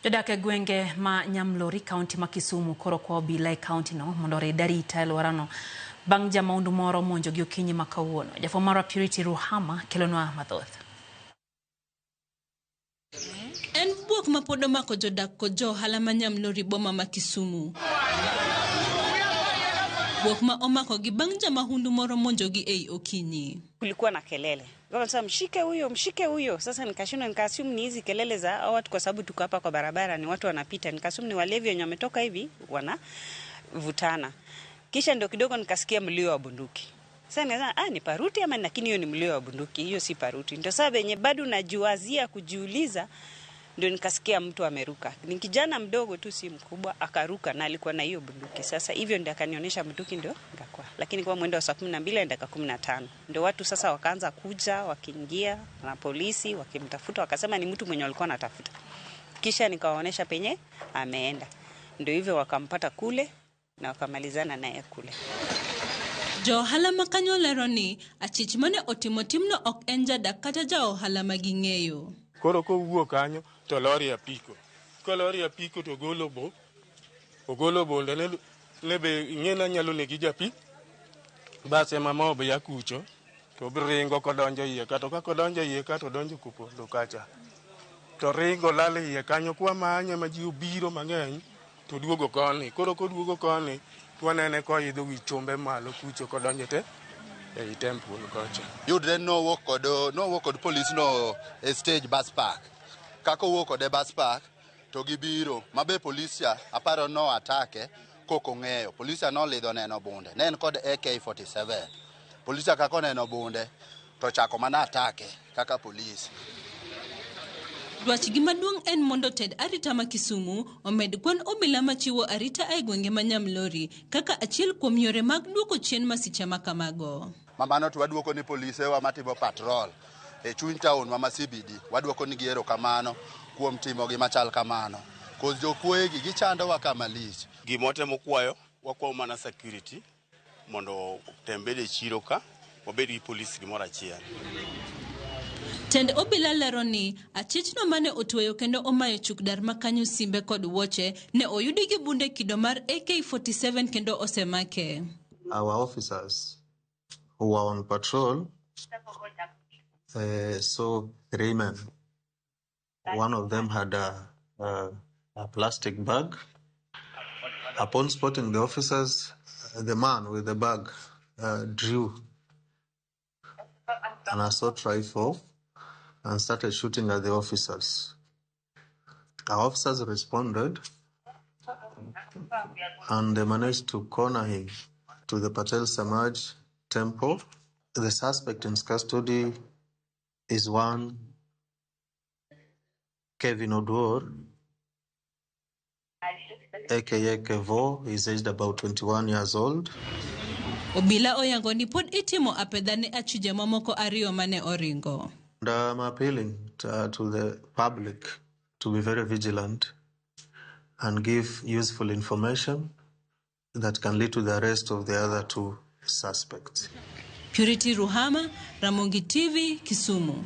Jodak e gwenge ma Nyamlori, kaunti ma Kisumu koro kwa obila e kaunti no mondo orid arita e alworano bang' jamaundu moro monjo gi okinyi ma kawuono. Jafwambo marwa Purity Ruhama kelonwa mathoth. En bwok ma pod omako jodak kod jo ohala ma Nyamlori boma ma Kisumu. Bwok ma omakogi bang' jamahundu moro monjogi ei okinyi. Kulikuwa na kelele. Sasa mshike huyo, mshike huyo. Sasa nikashindwa nikaassume ni hizi kelele za hao watu, kwa sababu tuko hapa kwa barabara, ni watu wanapita. Nikaassume ni walevi wenye wametoka hivi wanavutana. Kisha ndio kidogo nikasikia mlio wa bunduki. Sasa nikasema ah, ni paruti ama, lakini hiyo ni mlio wa bunduki, hiyo si paruti. Ndio sasa venye bado najiwazia kujiuliza, ndio nikasikia mtu ameruka. Ni kijana mdogo tu, si mkubwa, akaruka na alikuwa na hiyo bunduki. Sasa hivyo ndio akanionyesha bunduki, ndio nikakuwa. Lakini kwa mwendo wa saa 12 na dakika 15 ndio watu sasa wakaanza kuja, wakiingia na polisi wakimtafuta, wakasema ni mtu mwenye walikuwa wanatafuta. Kisha nikawaonyesha penye ameenda, ndio hivyo wakampata kule na wakamalizana naye kule. Jo ohala ma kanyo lero ni achich mane otimo timno ok en jadak kata ja ohala ma ging'eyo. Koro kowuok kanyo to lori apiko. Kolori apiko to golo bo. Ogolo bonde ne, ne be ing'e ni anyalo negi japi. Bas ema mob ya kucho to ringo kodonjo iye ka to kaka odonjo iye ka to donjo kopondo kacha. To ringo lal iye kanyo kwa manye ma ji obiro mang'eny to duogo koni. Koro koduogo koni to wanene koidho wi chumbe malo kucho kodonjo te ei temple kocha. Yudre nowuok kod polis no e stage bus park. Kaka owuok kode bus park to gibiro mabe polis cha aparo no atake kok ong'eyo. Polis cha nolidho neno bunde. Ne en kod AK47. Polis cha kaka oneno bunde to chako mana atake kaka polis. Dwachgi maduong' en mondo ted arita ma Kisumu omed kwan obila machiwo arita e gwenge ma Nyamlori kaka achiel kuom yore mag duoko chien masiche ma kamago. Mamano to waduoko ni polisewa matimo patrol e chuny town ma CBD. Waduoko nigi erokamano kuom timo gima chal kamano. Cause jokuoye gi gichandowa kama lich. Gima watemo kwayo, wakwayo mana security mondo otem bedo e chiro ka, wabed gi polis gimoro achiel. Tend obila lero ni achichno mane otweyo kendo omayo chuk dar makanyo simbe kod wuoche ne oyudi gi bunde kido mar AK47 kendo osemake. Our officers who were on patrol saw three men. One of them had a plastic bag. Upon spotting the officers, the man with the bag drew an assault rifle and started shooting at the officers. Our officers responded and they managed to corner him to the Patel Samaj temple. The suspect in custody is one Kevin Oduor, aka Kevo. He's aged about 21 years old. Obila oyango ni pod itimo apedha ne achije mamoko ariyo mane oringo. And I'm appealing to the public to be very vigilant and give useful information that can lead to the arrest of the other two suspects. Purity Ruhama, Ramogi TV, Kisumu.